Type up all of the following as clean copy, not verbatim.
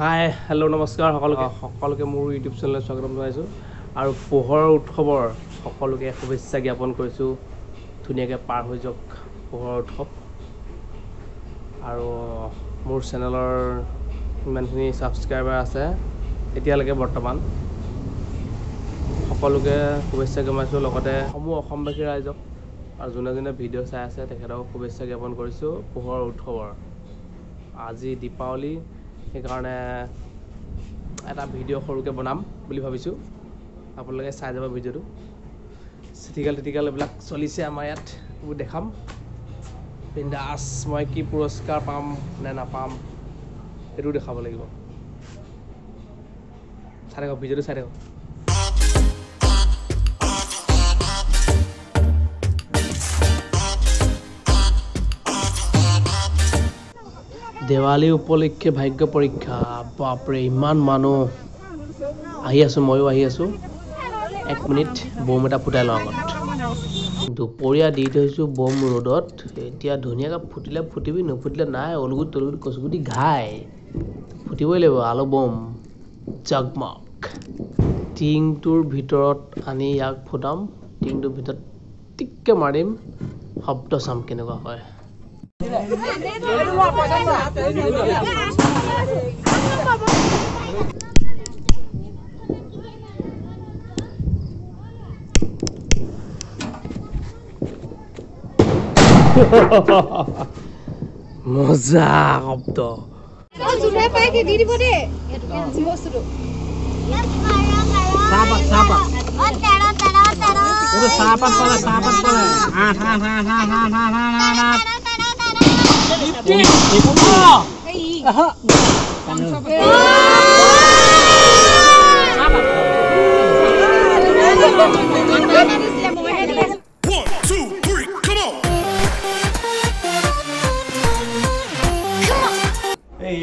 Hi hello' নমস্কাৰ সকলোকে সকলোকে মোৰ ইউটিউব চেনেলত স্বাগতম জনাইছোঁ আৰু পোহৰৰ উৎসৱৰ সকলোকে শুভেচ্ছা জ্ঞাপন কৰিছোঁ। ধুনীয়াকৈ পাৰ হৈ যাওক পোহৰৰ উৎসৱ। আৰু মোৰ চেনেলৰ ইমানখিনি ছাবস্ক্ৰাইবাৰ আছে এতিয়ালৈকে বৰ্তমান, সকলোকে শুভেচ্ছা জনাইছোঁ। লগতে সমূহ অসমবাসী ৰাইজক আৰু যোনে যোনে ভিডিঅ' চাই আছে তেখেতক শুভেচ্ছা জ্ঞাপন কৰিছোঁ পোহৰৰ উৎসৱৰ। আজি দীপাৱলী, সেইকাৰণে এটা ভিডিঅ' সৰুকৈ বনাম বুলি ভাবিছোঁ। আপোনালোকে চাই যাব ভিডিঅ'টো। চিটিকাল টিটিকাল এইবিলাক চলিছে আমাৰ ইয়াত, এইবোৰ দেখাম। বিন্দাছ মই কি পুৰস্কাৰ পাম নে নাপাম সেইটোও দেখাব লাগিব। চাই থাকক ভিডিঅ'টো, চাই থাকক। দেৱালী উপলক্ষে ভাগ্য পৰীক্ষা, বাপৰে ইমান মানুহ। আহি আছোঁ, ময়ো আহি আছোঁ। এক মিনিট, বম এটা ফুটাই লওঁ আগত। দুপৰীয়া দি থৈছোঁ বম ৰ'দত, এতিয়া ধুনীয়াকৈ ফুটিলে ফুটিবি, নুফুটিলে নাই। অলগুট তলগুট কচুগুটি ঘাই ফুটিবই লাগিব। আলু বম জগমগ। টিংটোৰ ভিতৰত আনি ইয়াক ফুটাম, টিংটোৰ ভিতৰত টিককৈ মাৰিম, শব্দ চাম কেনেকুৱা হয়। মজা শব্দ।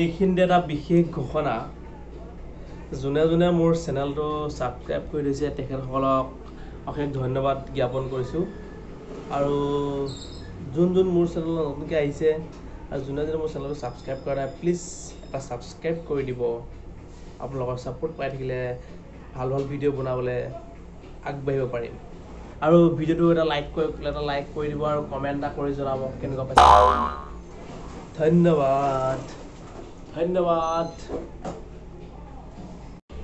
এইখিনিতে এটা বিশেষ ঘোষণা, যোনে যোনে মোৰ চেনেলটো ছাবস্ক্ৰাইব কৰি দিছে তেখেতসকলক অশেষ ধন্যবাদ জ্ঞাপন কৰিছোঁ। আৰু যোন যোন মোৰ চেনেলত নতুনকৈ আহিছে আৰু যোনে যোনে মোৰ চেনেলটো ছাবস্ক্ৰাইব কৰা নাই, প্লিজ এটা ছাবস্ক্ৰাইব কৰি দিব। আপোনালোকৰ ছাপোৰ্ট পাই থাকিলে ভাল ভাল ভিডিঅ' বনাবলৈ আগবাঢ়িব পাৰিম। আৰু ভিডিঅ'টো এটা লাইক কৰি এটা লাইক কৰি দিব আৰু কমেণ্ট এটা কৰি জনাব কেনেকুৱা পাইছে। ধন্যবাদ, ধন্যবাদ।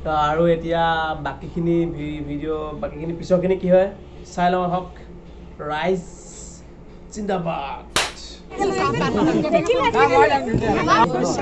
তো আৰু এতিয়া বাকীখিনি ভিডিঅ', বাকীখিনি পিছৰখিনি কি হয় চাই লওঁ আহক। ৰাইজ জিন্দাবাদ। 10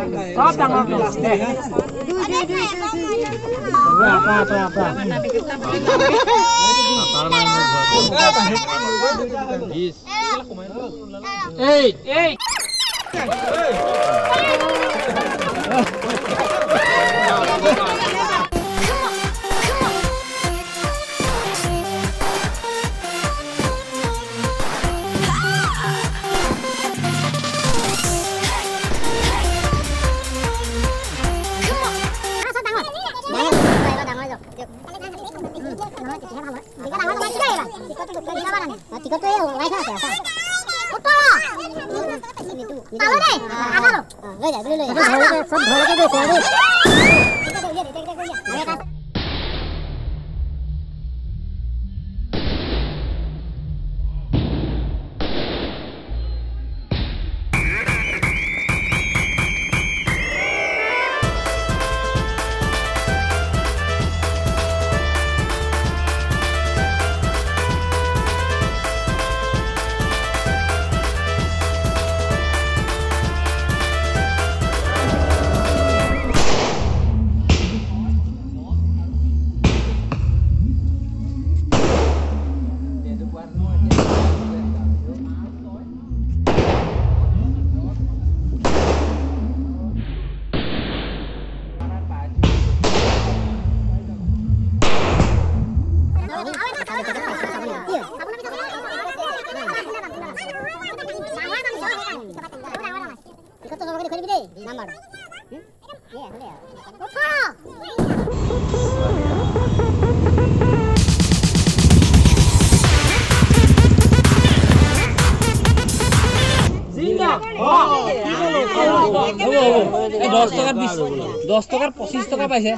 টাকাৰ 20। 10 টকাৰ 25 টকা পাইছে।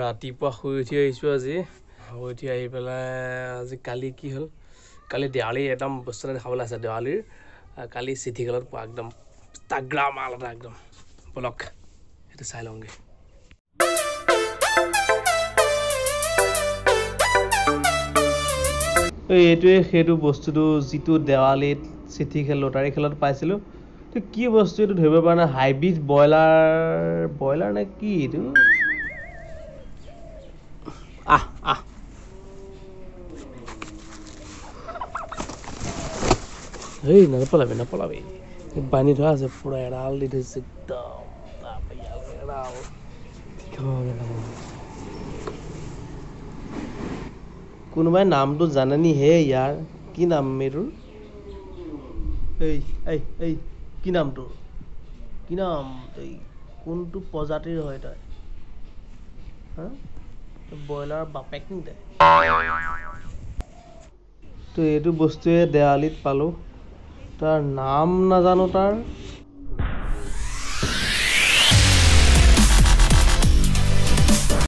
ৰাতিপুৱা শুই উঠি আহিছোঁ আজি। শুই উঠি আহি পেলাই আজি কালি কি হ'ল, কালি দেৱালী একদম বস্তু এটা খাবলৈ আছে। দেৱালীৰ কালি চিঠি খেলত পোৱা একদম তাগ্ৰা মাল এটা একদম, বলক সেইটো চাই লওঁগৈ। এইটোৱে সেইটো বস্তুটো যিটো দেৱালীত চিঠি খেল লটাৰী খেলত পাইছিলোঁ। তো কি বস্তু এইটো ধৰিব পৰা নাই। হাইব্ৰিড ব্ৰইলাৰ নে কি এইটো? আহ আহ এই নপলাবি নপলাবি, বান্ধি থোৱা আছে পুৰা, এৰাল দি থৈছে একদম। এৰাল কোনোবাই নামটো জানে নি হে? ইয়াৰ কি নাম এইটোৰ? এই এই এই কি নাম তোৰ? কি নাম? এই কোনটো প্ৰজাতিৰ হয় তই? হা, ব্ৰইলাৰ বাপেক নি তই? তো এইটো বস্তুৱে দেৱালীত পালোঁ, তাৰ নাম নাজানো তাৰ।